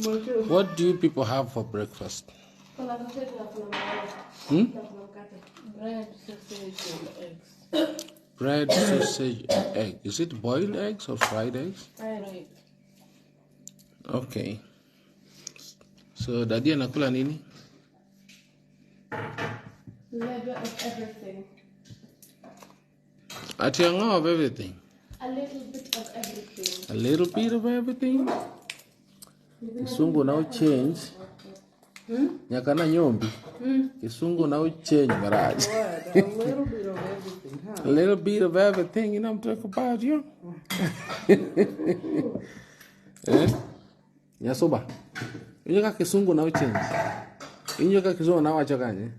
What do you people have for breakfast? Hmm? Bread, sausage, and eggs. Bread, sausage, and egg. Is it boiled eggs or fried eggs? Fried. Okay. So daddy anakula nini? Little of everything. Ati ang'o of everything? A little bit of everything. A little bit of everything? Kisungu now change. Nyaka na nyombi. Kisungu now change maraj. What? A little bit of everything, huh? A little bit of everything, you know what I'm talking about, you? Eh? Nyasuba. Inyo ka kisungu now change. Inyo ka kisungu na wacho kanye.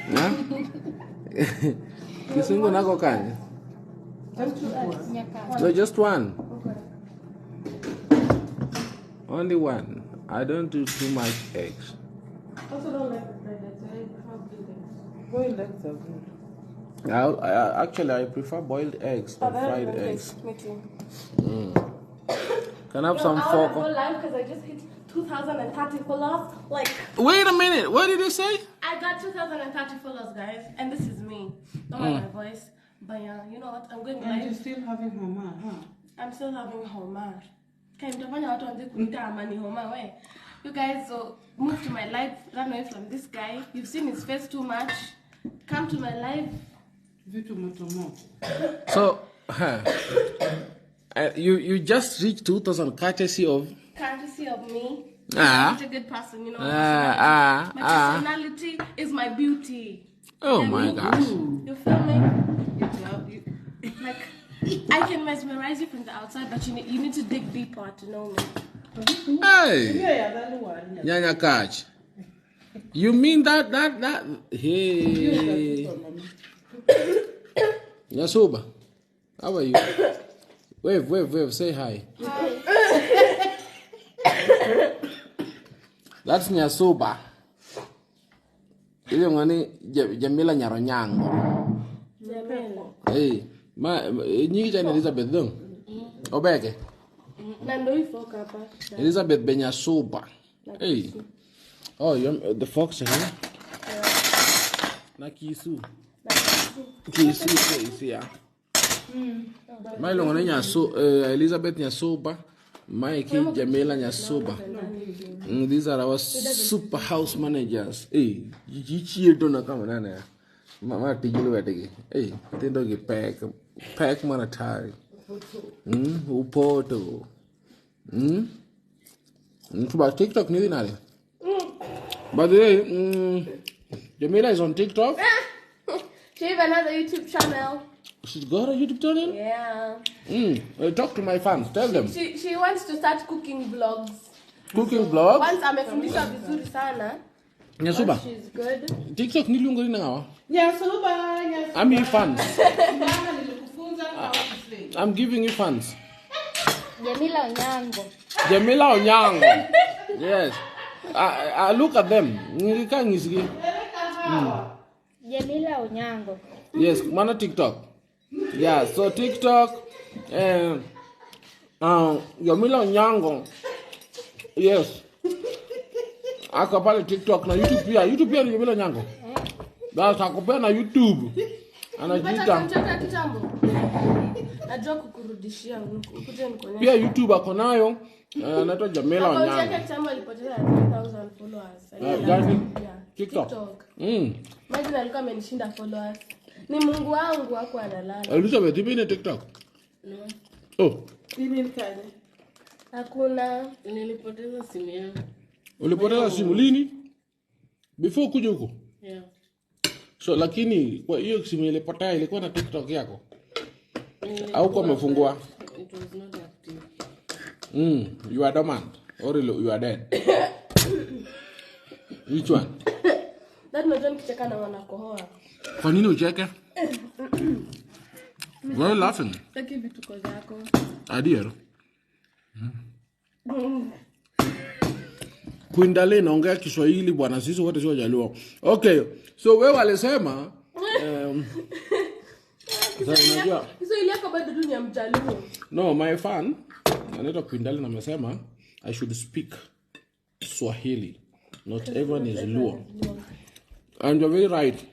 Na? Kisungu nako kanye. Just one. No, just one. Only one. I don't do too much eggs. Also don't like the bread. That's why I prefer boiled eggs. Boiled eggs are good. I actually I prefer boiled eggs than fried eggs. Me too. Can I have some I want to go fork? live because I just hit 2,030 followers. Like, Wait a minute. What did you say? I got 2,030 followers, guys, and this is me. Don't mind my voice, but yeah, you know what? I'm going And you're live. still having homa, huh? I'm still having homa. Okay, mtafanya watu waanze kuniita amani homa we. You guys, so move to my live. Run away from this guy. You've seen his face too much. Come to my live. Vitu moto moto. So, you just reached 2,000 courtesy of. Courtesy of me. Ah. I'm such a good person, you know. Ah, my ah, personality is my beauty. Oh my gosh. You feel me? You love you. Like, I can mesmerize you from the outside, but you need to dig deeper to know me. Hey, Yeah, that one. Nyanya Kaj. You mean that? Hey. Nyasuba, how are you? Wave, wave, wave. Say hi. That's Nyasuba. Ile ngani Jamila Nyaronyango. Jamila. Hey, ma nyingi cha Elizabeth dong. Obeke. Na ndo hii fork hapa. Elizabeth Benyasuba. Hey. Oh, the fox here. Na kisu. Kisu is here. My long nyasu Elizabeth Nyasuba, Mikey Jamila Nyasuba. These are our super house managers. Hey, jichi dona kama nani. Mama tijulu wetegi. Hey, tindo gi pack pack manatari. Upoto. Tuba TikTok ni nani? By the way, Jamila is on TikTok. She even has a YouTube channel. She's got a YouTube channel? Yeah. Talk to my fans. Tell them. She wants to start cooking vlogs. Cooking vlogs? Once amefundishwa vizuri sana. Nyasuba. Once she's good. TikTok ni lungo ni ngawa? Nyasuba, Nyasuba. I'm your fans. Mama nilikufunza how to slay. I'm giving you fans. Jamila Onyango. Jamila Onyango. Yes. I look at them. Jamila Onyango. Yes, mana TikTok. Yeah, so TikTok, Jamila Onyango. Yes. Ako pale TikTok na YouTube pia. YouTube pia ni Jamila Onyango. That's akopea na YouTube. Anajiita. Mtaka kitambo. Najua kukurudishia ukuje nikuonyeshe. Pia YouTube ako nayo. Anaitwa Jamila Akaunti Onyango. yake kitambo alipoteza 3,000 followers. Gani? Yeah. TikTok. TikTok. Imagine alikuwa amenishinda followers. Ni Mungu wangu hapo analala. Elizabeth, ipi ni TikTok? No. Oh, Nini nikaje? Hakuna. Nilipoteza simu yangu. ulipoteza simu lini? Before kuja huko? Yeah. So lakini kwa hiyo simu ilipotea ilikuwa na TikTok yako? Au kwa umefungua? It was not active. You are dormant or you are dead. Which one? That unajua nikicheka na wanakohoa. Kwa nini ucheke? Why are you laughing? Sitaki vituko zako. Adier. Kuindale naongea Kiswahili bwana, sisi wote sio Jaluo. Okay, so wewe walisema sasa unajua Kiswahili yako bado tu ni ya Mjaluo. No, my fan Anaitwa Queen Darling amesema I should speak Swahili. Not everyone is Luo. And you're very right.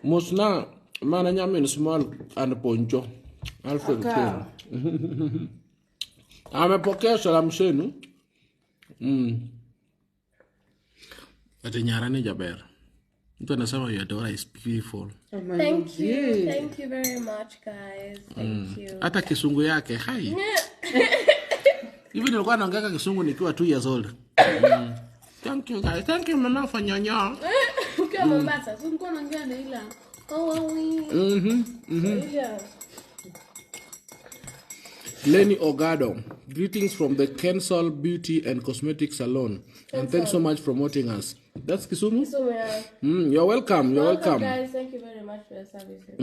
Mosna mana nyamin small and poncho. Alfred Ken. Amepokea salamu zenu. Ati nyara ni jaber. Mtu anasema your daughter is beautiful. Thank you. Thank you very much, guys. Thank you. Hata kisungu yake, hai. Hivi nilikuwa naongea kisungu nikiwa 2 years old. Thank you guys. Thank you mama for nyonyo. Ukiwa Mombasa, si ulikuwa unaongea na ila. Oh, Yeah. Lenny Ogado, greetings from the Kensal Beauty and Cosmetic Salon. And thanks so much for promoting us. That's Kisumu? Kisumu, yeah. You're welcome. You're welcome. Guys. Thank you very much for your services.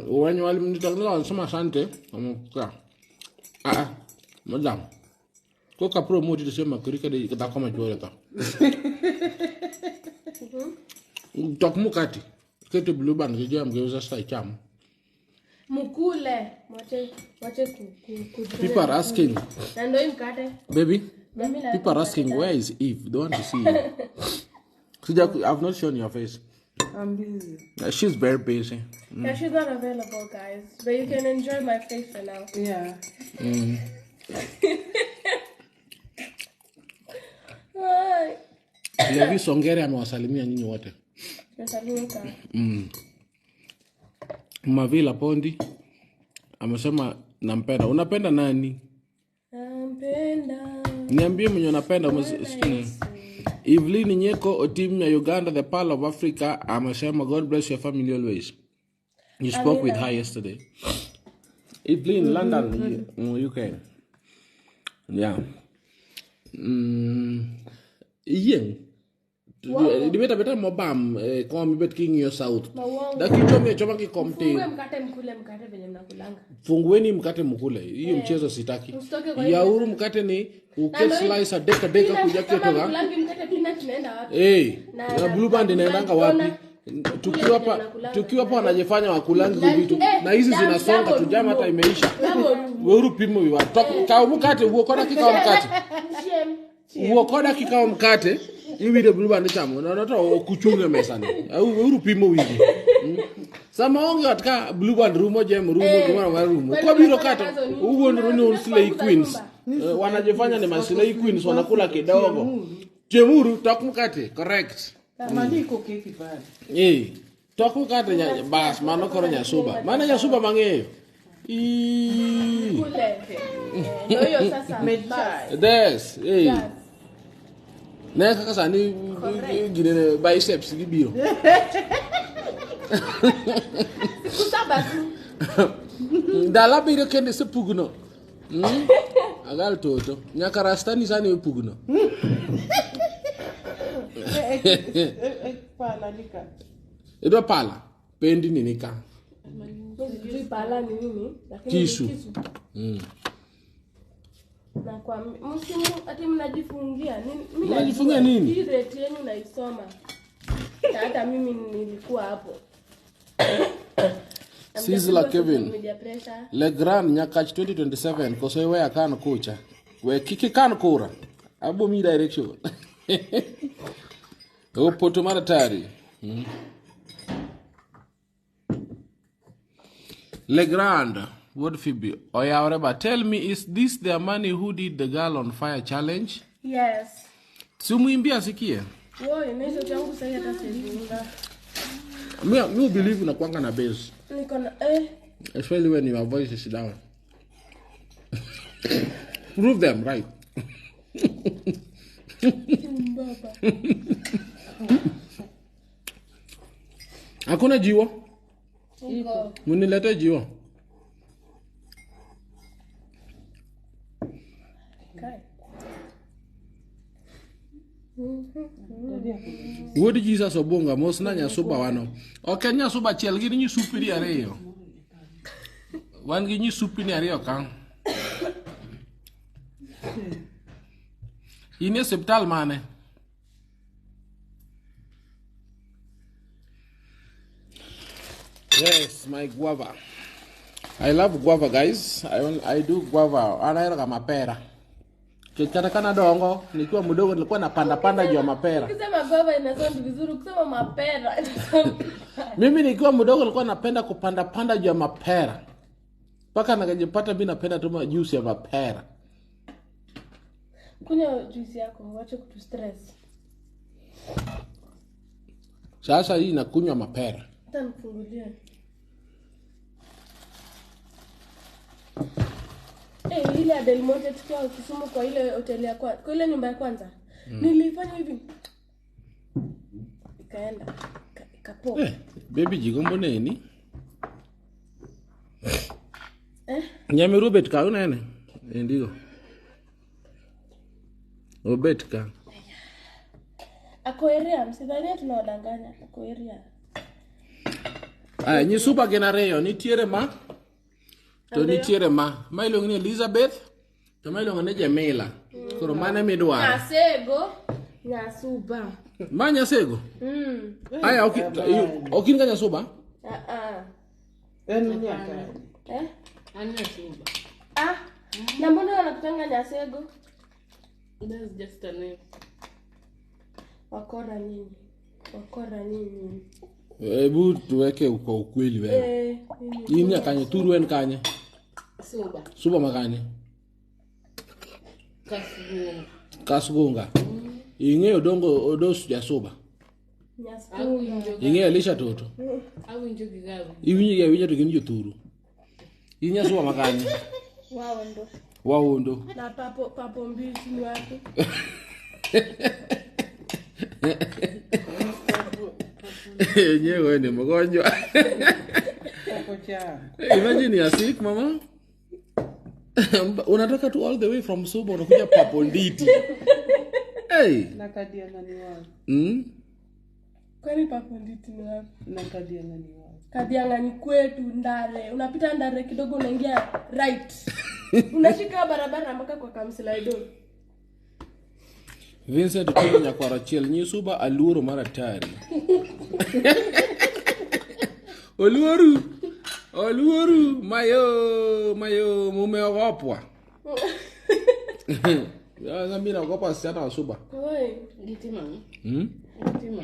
Wenye walimnitangaza wanasema asante. Madam. Koka promote tusema kurika de kama choreka. Tok mukati. Kete blue band kijia mgeuza sasa icham. Mukule. Mwache ku People are asking. Na ndio mkate. Baby. People are asking where is Eve? They want to see you. I've not shown your face. I'm busy. She's very busy. Yeah, she's not available, guys. But you can enjoy my face for now. Yeah. Levi Songere amewasalimia nyinyi wote. Tumesalimika. Mavila Pondi amesema nampenda. Unapenda nani? Nampenda. Niambie mwenye unapenda. Evelyn Nyeko Otim ya Uganda, the Pearl of Africa, amesema God bless your family always. You spoke with her yesterday. Evelyn, London, UK. Yeah. Yeng. Dibeta beta mobam kwa mibet king yo south. Daki choma ki komte. Fungue mkate mkule mkate venye mnakulanga. Fungueni mkate mkule. Hiyo mchezo sitaki. Yauru mkate ni uke slice deka deka kuja ketoka. Mkulangi mkate peanut inaenda wapi? Na blue band inaendanga wapi? Tukiwa hapa wanajifanya wakulangi vitu. Na hizi zinasonga tu jama hata imeisha. Wewe pimo wiwa. Kao mkate uokoda kikao mkate. Uokoda kikao mkate. Iwi blue band chamo na nata okuchunge mesani. Au pimo wigi. Sama onge katika blue band rumo jem rumo jema rumo. Kwa biro kata huo ndio ni slay queens. Wanajifanya ni maslay queens wanakula kidogo. Chemuru takumkate correct. Maandiko keki bali. Takumkate bas mano koro nyasuba. Maana nyasuba mangeyo. Kule. Ndio hiyo sasa. Des. Na kaka sani gine biceps gibiro. Kusaba tu. Dala biro kende se pugno. Agal toto. Nyaka rastani sani pugno. Pala nika. Edo pala. Pendi ni nika. Sijui pala ni nini, lakini kisu. Na kwa msimu ati mnajifungia nini? Mnajifungia nini? Hii rate yenu naisoma. Hata mimi nilikuwa hapo. Sizzla Kevin. Le Grand Nyakach 2027 koso we akan kocha. We kiki kan kura. Abo mi direction. Opoto maratari. Le Grand Word Phoebe Oyaoreba, tell me, is this the money who did the girl on fire challenge? Yes. Simuimbia sikie. Woi, mimi changu sasa hata siziunga. Mimi believe na kuanga na base. Niko na Especially when your voice is down. Prove them right. Baba. Hakuna jiwa. Iko. Mnilete jiwa. Okay. Wuod Jesus Obunga mosna nyasuba wano. Ok nyasuba achiel gin nyisupini ariyo. Wan gi nyisupini ariyo ka. In e osiptal mane? Yes, my guava. I love guava, guys. I do guava. Anahero ga mapera. Kata kana dongo, nikiwa mdogo nilikuwa napanda panda juu ya mapera. Ukisema guava ina sound vizuri, ukisema mapera ina sound. Mimi nikiwa mdogo nilikuwa napenda kupanda panda juu ya mapera. Mpaka nikajipata mimi napenda tu juice ya mapera. Kunywa juice yako, uache kutu stress. Sasa hii nakunywa mapera. Hata nifungulie. Ile ya Del Monte tukiwa Kisumu kwa ile hoteli ya kwa ile nyumba ya kwanza. Nilifanya hivi. Ikaenda. Ikapoa. Baby jigombo neni? Nyamiru bet ka unene? Ndigo. Obet ka. Ako area, msidhania tunawadanganya. Ako area. Aya, nyisuba gin ariyo, nitiere ma to nitiere ma. Ma iluongo ni Elizabeth to ma iluongo ni Jamila. Koro mane midwaro? Nyasego, Nyasuba. Ma Nyasego? Aya, ok in ga Nyasuba? En nyaka. Eh? An Nyasuba. Ah, na mbona wanakutanga Nyasego? That's just a name. Wakora nini? Wakora nini? Hebu tuweke kwa ukweli wewe. In ya kanye, turu en kanye. Suba. Suba makanye. Kasgunga. Kasgunga. Ing'eyo dongo odos ja suba. Nyasuba. Ing'eyo Elisha Toto. Awinjo gi gawi. Iwinjo gi awinja to gin jothuru. In Nyasuba makanye. Waondo. Waondo. Na papo mbisi ni wapi? Yenyewe ni mgonjwa. Imagine you are sick, mama. Unatoka tu all the way from Suba unakuja Paponditi. Hey. Na Kadiana ni wapi? Kwani Paponditi ni wapi? Na Kadiana ni wapi? Kadiana ni kwetu Ndare. Unapita Ndare kidogo unaingia right. Unashika barabara mpaka kwa Kamsilaido. Vincent Otieno nyakwaro achiel nyisuba aluoro mar atari. Oluoru. Oluoru mayo mayo mumeogopwa. Sasa mimi naogopa sana wa Suba. Oi, gitima. Gitima.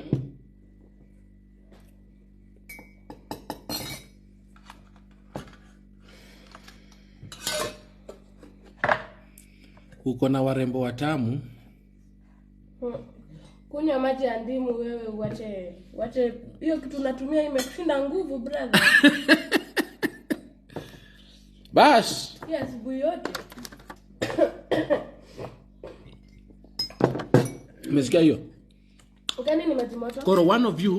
Uko na warembo watamu. Kunywa maji ya ndimu wewe, uache hiyo kitu unatumia imekushinda nguvu brother. Bas. Yes, buyote. Umesikia hiyo? Ukani ni maji moto? Koro one of you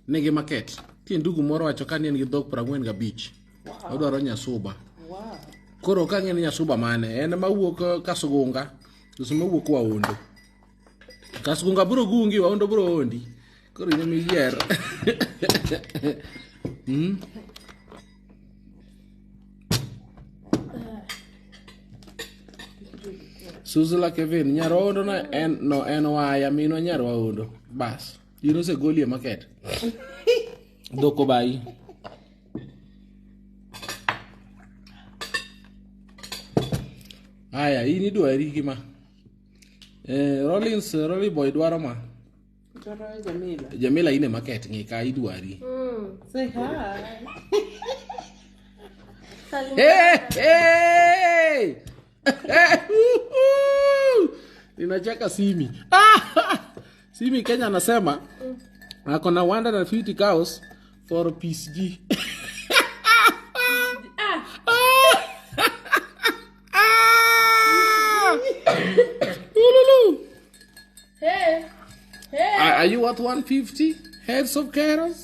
nigi market. Ti ndugu moro wacho ka ni en gi dhok 45. Wow. Odwaro Nyasuba. Wow. Koro ka ng'e ni Nyasuba mane? En mawuok Kasgunga, koso mawuok Waondo. Kasgunga biro gungi, Waondo biro ondi. Koro in emiyier. Suzula Kevin, nyar Waondo no en no en waya minwa nyar Waondo. Bas, in osegoli e market. Dhok obayi. Aya, in idwari gi ma. Rollins, Rolly boy dwaro ma. Dwaro Jamila. Jamila in e market ng'i ka idwari. Say hi. Hey, hey! Ninacheka Simi. Simi Kenya anasema ako na 150 cows for PSG. Ululu. Hey. Hey. Are you worth 150 heads of cattle?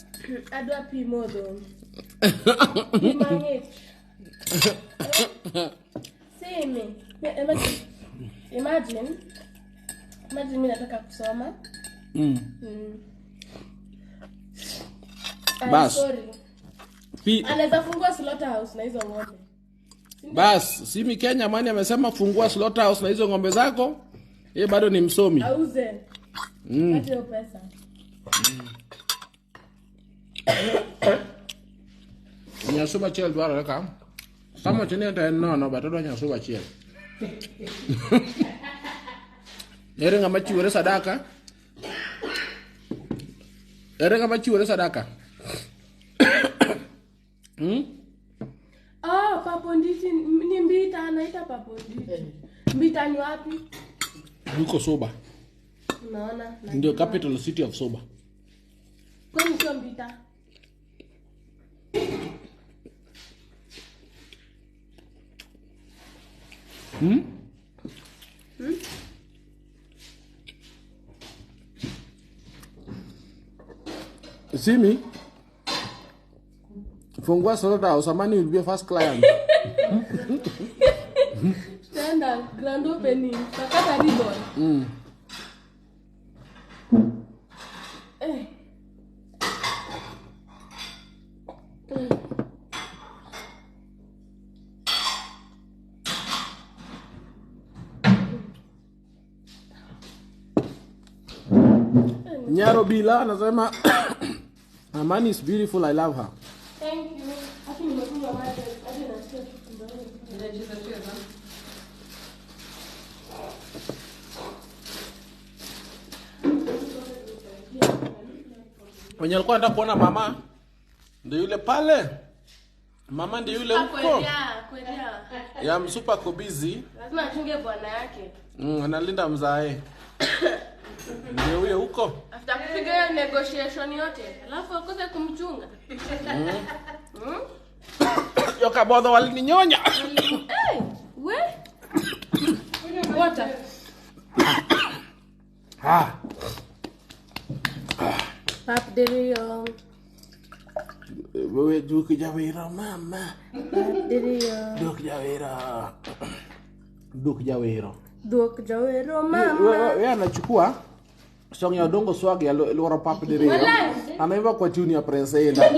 Adwa pi modho. Pi mang'ich. Simi. Imagine mimi nataka kusoma. Bas. Sorry. Anaweza fungua slaughterhouse na hizo ng'ombe. Bas, Simi Kenya mani amesema fungua slaughterhouse na hizo ng'ombe zako. Yeye bado ni msomi. Auze. Acha pesa. Nyasuba achiel dwarore ka. Samo chini to en nono, but odwa nyasuba achiel. Ere ng'ama chiwore sadaka? Ere ng'ama chiwore sadaka? Ah, Paponditi ni Mbita, anaita Paponditi. Mbita ni wapi? Yuko Soba. Unaona? Ndio capital city of Soba. Kwani sio Mbita? See me? Fungua slaughterhouse, Amani will be a first client. Tutaenda grand opening, tutakata ribbon. Eh. Nyaro Bila anasema Amani is beautiful, I love her. Thank you. Hadi nimekunywa maji, hadi nasikia kitu. Unacheza cheza. Wenye alikuwa anataka kuona mama ndio yule pale. Mama ndio yule huko. Kweli. Ya msupa ko busy. Lazima achunge bwana yake. Analinda mzae. Ndio huyo huko. After kupiga hiyo negotiation yote, alafu akose kumchunga. Yoka bodho walininyonya. Hey, we? Water. Ah. Pap dirio. Wewe Duke Jawira mama. Pap dirio. Duke Jawira. Duke Jawira. Duke Jawira mama. Wewe anachukua song ya Odongo Swag ya Loro Pap Dirio. Anaimba kwa tune ya Prince Eda.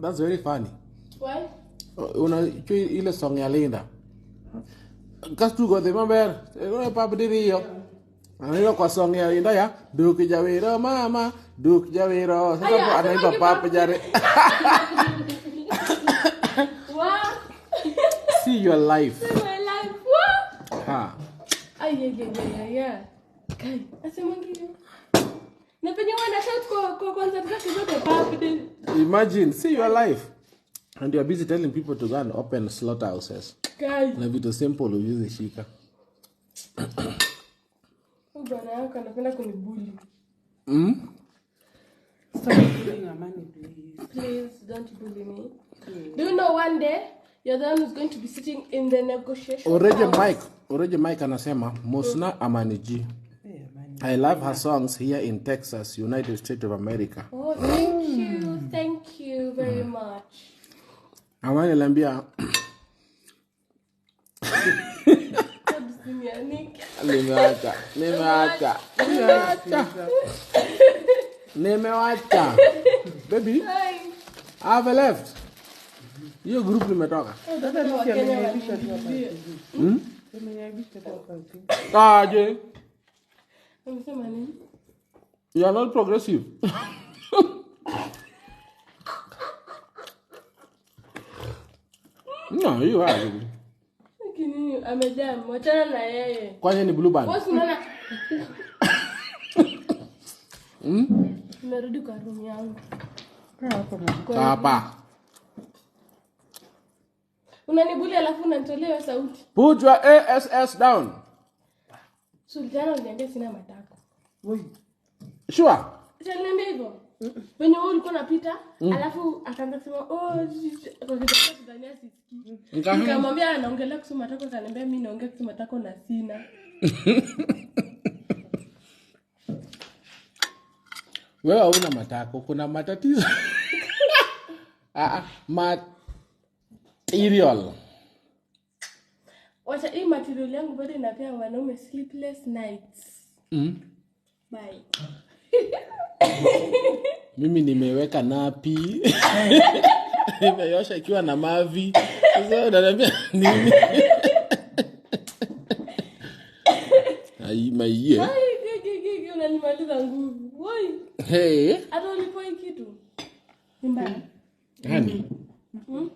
That's very funny. Why? Unajua ile song ya Linda. Kastugo the maber, Loro Pap Dirio. Anaimba kwa song ya Linda ya Duke Jawira mama, Duke Jawira. Sasa anaimba Pap Jare. Wow. See your life. See my life. Wow. Ha. Ay, yeah. Kai, asema ngine. Na penye wana shout kwa kwanza zake zote Pap Dirio. Imagine, see your life. And you are busy telling people to go and open slaughterhouses. Kai. Na vitu simple ujuzi shika. Bwana yako anapenda kunibully. Stop bullying Amani, please. Please don't bully me. Do you know one day you're the one who's going to be sitting in the negotiation? Oreje Mike anasema Mosna Amani G. Hey, Amani. I love her songs here in Texas, United States of America. Oh, thank you. Thank you very much. Amani aliambia Nimewacha. Baby, I have left. Hiyo group nimetoka. Dada ameniaibisha tu hapa. Ameniaibisha tu hapa. Aje. Amesema nini? You are not progressive. No, you are. Lakini amejam, wachana na yeye. Kwani ni blue band? Boss unaona? Nimerudi kwa room yangu. Hapa. Unanibuli alafu unanitolea sauti. Put your ASS down. Sultana uniambia sina matako. Woi. Sure. Utaniambia hivyo? Wenye wewe ulikuwa unapita, alafu akaanza kusema oh kwa kitu gani sisikii. Nikamwambia anaongelea kuhusu matako, akaniambia mimi naongea kuhusu matako na sina. Wewe hauna matako, kuna matatizo. Material. Wacha hii material yangu bado inapea wanaume sleepless nights. Bye. Mimi nimeweka napi. Nimeyosha ikiwa na mavi. Sasa unaniambia nini? Ai maiye. Ai, Unanimaliza nguvu. Woi, Hey. hata ulipoi kitu. Ni mbaya. Gani? Hmm?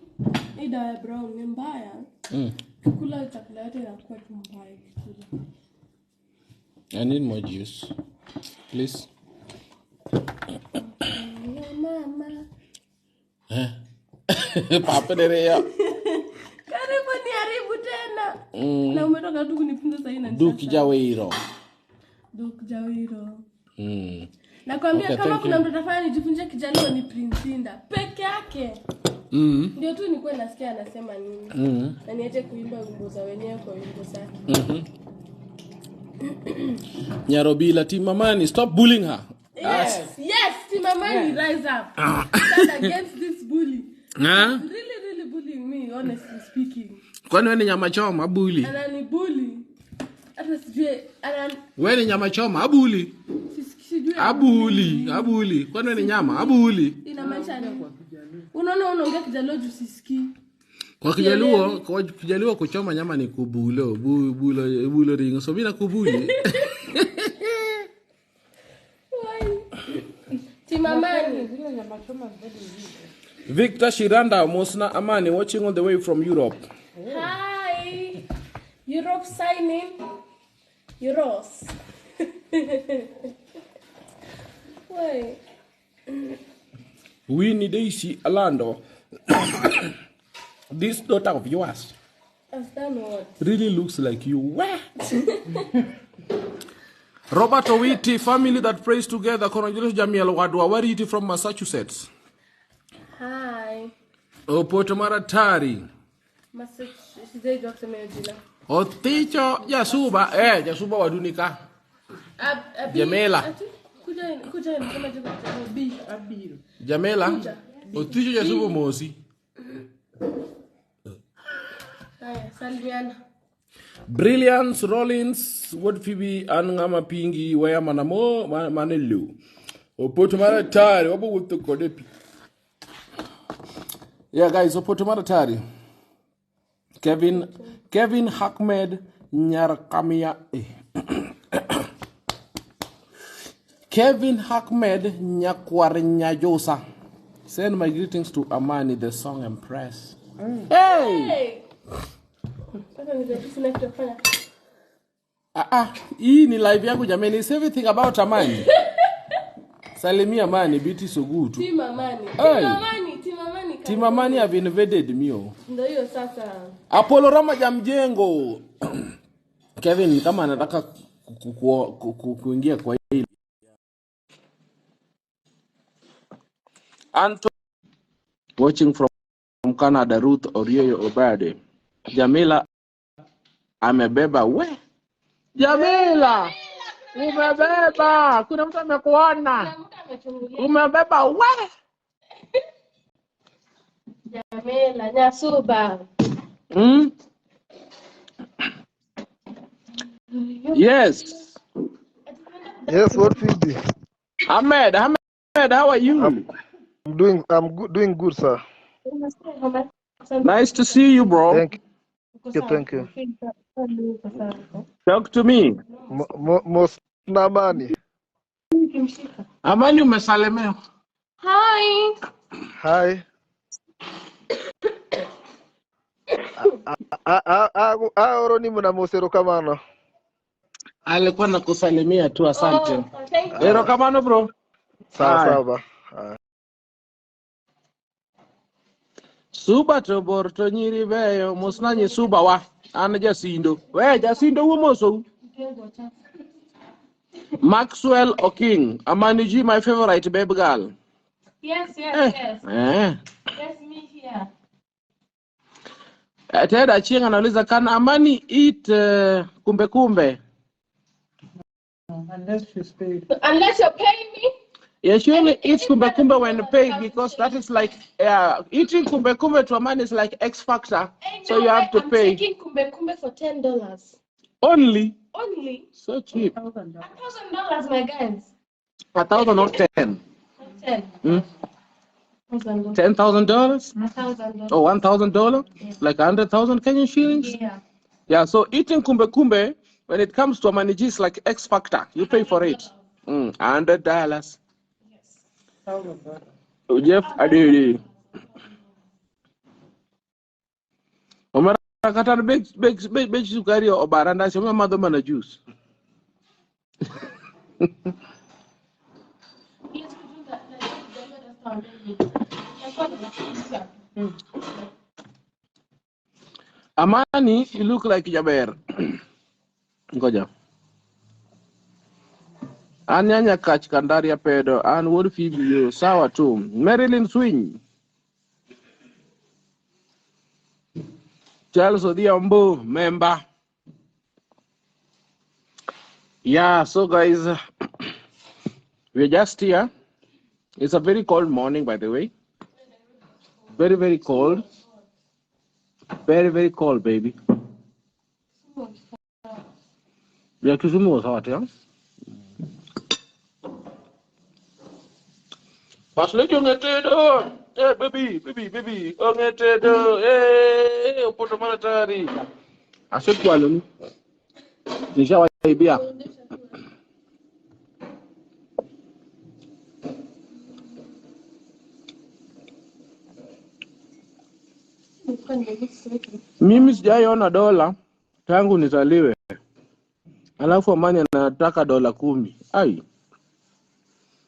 Hii dawa ya brown ni mbaya. Kukula chakula yote inakuwa tu mbaya ukikula. I need more juice. Please. Ya mama. Papa derea. Karibu niharibu tena. Na umetoka tu kunifunza sasa na Duk Jawiro. Duk Jawiro. Nakwambia Okay, kama thank kuna you. mtu atafanya nijifunze Kijaluo ni Prince Inda peke yake. Ndio tu nilikuwa nasikia anasema nini. Na niache kuimba wimbo za wenyewe kwa wimbo zake. Nyarobila Team Amani, stop bullying her. Yes, yes, Team Amani, rise up. Stand against this bully. Huh? Really, really bullying me, honestly speaking. Kwani wewe ni nyama choma bully? Anani bully. Hata sijui Wewe ni nyama choma abuli. Sijui Abuli, abuli. Kwani wewe ni nyama abuli? Inamaanisha nini? Unaona unaongea Kijaluo juu sisikii. Kwa Kijaluo kuchoma nyama ni kubulo, bulo, bulo ringo. So bila kubuli. Why? Team Amani. Zile nyama choma bado zipo. Victor Shiranda Mosna Amani watching all the way from Europe. Hi. Europe signing. Euros. Wait. Winnie Daisy Alando. This daughter of yours I've done what? Really looks like you. Where? Robert Owiti, family that prays together. Congratulations, Jamiel Wadwa Wariti from Massachusetts. Hi. Opoto Maratari. Massachusetts. Sijaijua kusema hiyo jina. Oticho Jasuba. Jasuba wadunika. Jamela. Ati, kuja kuja nisema je kwa Kijaluo? B. Abiro. Jamela. Kuja. Oticho Jasuba mosi. Haya, salimiana. Brilliance Rollins Wuod Phoebe an ng'ama pingi weya mana mo mane lo. Opoto maratari wabo wuotho kode pi. Yeah guys, Opoto maratari. Kevin Ahmed Nyarkamia. Kevin Ahmed Nyakwar Nyajosa. Send my greetings to Amani, the song empress. Hey! Hey. Sasa ndio sina kitu ya kufanya. Ah, ah, hii ni live yangu jamani, it's everything about Amani. Salimia Amani, beauty so good. Team Amani. Hey. Team Amani, Team Amani. Team Amani have invaded me. Oh. Ndio hiyo sasa. Apollo Rama Jamjengo. Kevin kama anataka kuingia kwa hili. Anto watching from Canada, Ruth Orioyo Obade. Jamila amebeba we. Jamila umebeba, kuna mtu amekuona. Mtu amechungulia. Umebeba we. Jamela Nyasuba. Yes. Yes, what Phoebe? Ahmed, Ahmed, how are you? I'm doing good, sir. Nice to see you, bro. Thank you, thank you. Talk to me. Mosna Amani. Amani umesalimiwa. Hi. Hi. Aoro ni mna mosero kamano. Alikuwa nakusalimia tu, asante. Oh, thank you. Erokamano bro. Sawa Haya. sawa ba. Haya. Suba to bor to nyiri beyo, mosna nyi suba wa. An jasindo. We jasindo wuo mosou. Maxwell Oking, Amani G, my favorite baby girl. Yes, yes. Yes, me here. Ted Achieng anauliza can Amani eat kumbe kumbe? Unless she's paid. Unless you're paying me. Yeah, she only eats kumbe kumbe when paid because that is like eating kumbe kumbe to Amani is like X factor. Ain't So no you have way to I'm pay taking kumbe kumbe for $10. Only Only so cheap. $1,000. $1,000, my guys. 1,000, not 10. Not 10. $1,000. $10,000 $1,000. or $1,000, like 100,000 Kenyan shillings. Yeah. Yeah. So eating kumbe kumbe when it comes to Amani G is like X factor. You pay for it. $100. Jeff Adede. Omera kata bech sukari obara ndasi omiyo madho mana juice. Amani, you look like Jaber. Ngoja. An nyanya kach kandaria pedo. An wuod Phoebe yo. Sawa tu. Marilyn Swing. Charles Odhiambo, member. Yeah, so guys, we're just here. It's a very cold morning, by the way. Very, very cold. Very, very cold, baby. Yeah, Kisumu was hot, yeah? Pastor, hey, baby, baby, baby. Hey, upoto mara tayari. Asikuwa nishawaibia. Mimi sijaiona dola tangu nizaliwe. Alafu Amani anataka $10. Ai.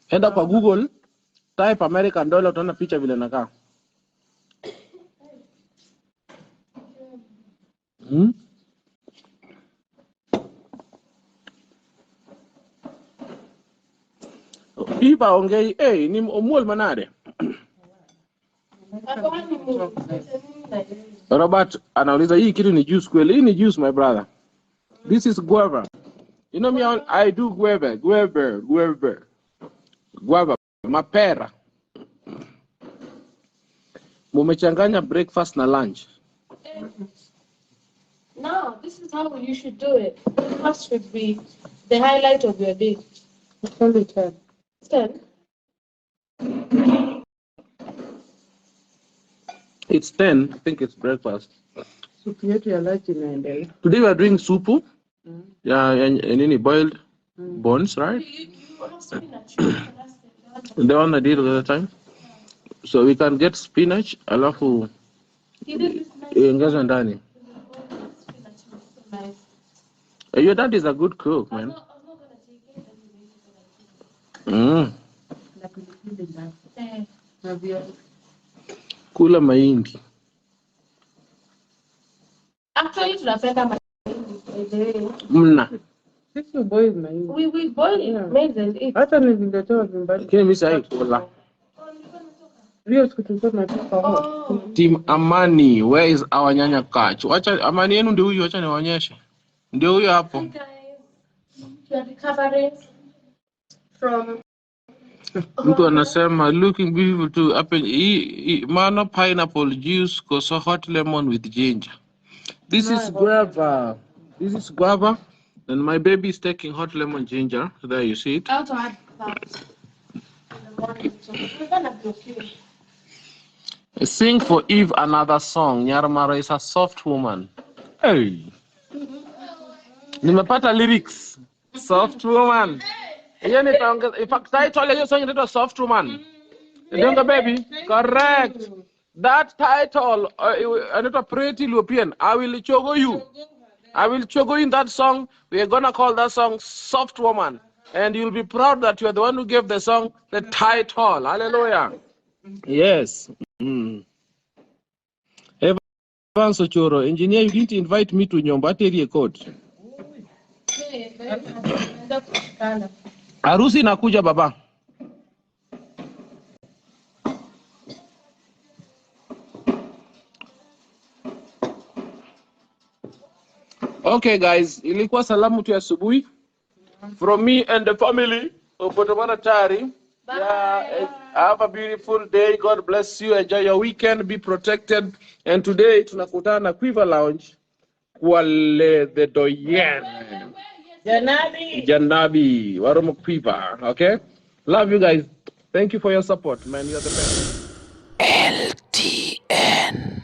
Enda kwa Google, type American dollar utaona picha vile nakaa. Iba ongei, hey, ni omuol manade. Robert anauliza hii kitu ni juice kweli? Hii ni juice, my brother. This is guava. You know me, I do guava, guava, guava. Guava, mapera. Mumechanganya breakfast na lunch. No, this is how you should do it. Breakfast should be the highlight of your day. It's only 10. 10? It's 10. I think it's breakfast. Soup yetu ya lunch inaendelea. Today we are doing soup. Yeah, and nini boiled bones, right? You have spinach. The one I did the other time. So we can get spinach, alafu iongezwe ndani. Your dad is a good cook, man. Na pilipili ndani. Na viazi. Kula mahindi. Actually, tunapenda mahindi by the way. Mna. Sisi boil mahindi. We boil maize and eat. Hata nililetewa nyumbani. Lakini mimi sahi kula. Hiyo siku tulikuwa tunatoka huko. Team Amani, where is our nyanya kach? Wacha Amani yenu ndio huyu, wacha niwaonyeshe. Ndio huyo hapo. Hi guys. We are recovering from Mtu anasema looking beautiful too. Happen mano pineapple juice koso hot lemon with ginger. This is guava. This is guava. And my baby is taking hot lemon ginger. There you see it. I also had that in the morning, so we're gonna be okay. Sing for Eve another song. Nyarmara is a soft woman. Hey. Nimepata lyrics. Soft woman. Hiyo nitaongeza. In fact, title ya hiyo song inaitwa Soft Woman. Donga baby. Correct. That title inaitwa Pretty European. I will chogo you. I will chogo you in that song. We are gonna call that song Soft Woman. And you'll be proud that you are the one who gave the song the title. Hallelujah. Yes. Evans Ochoro, engineer, you didn't invite me to Nyomba Area Court. Harusi inakuja baba. Okay guys, ilikuwa salamu tu ya asubuhi from me and the family. Upotomana tayari. Yeah, have a beautiful day. God bless you. Enjoy your weekend. Be protected. And today tunakutana na Quiver Lounge Kwale the Doyen. Janabi. Janabi, Waromo Quiver. Okay? Love you guys. Thank you for your support, man. You're the best. LTN.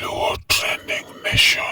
Luo Trending Nation.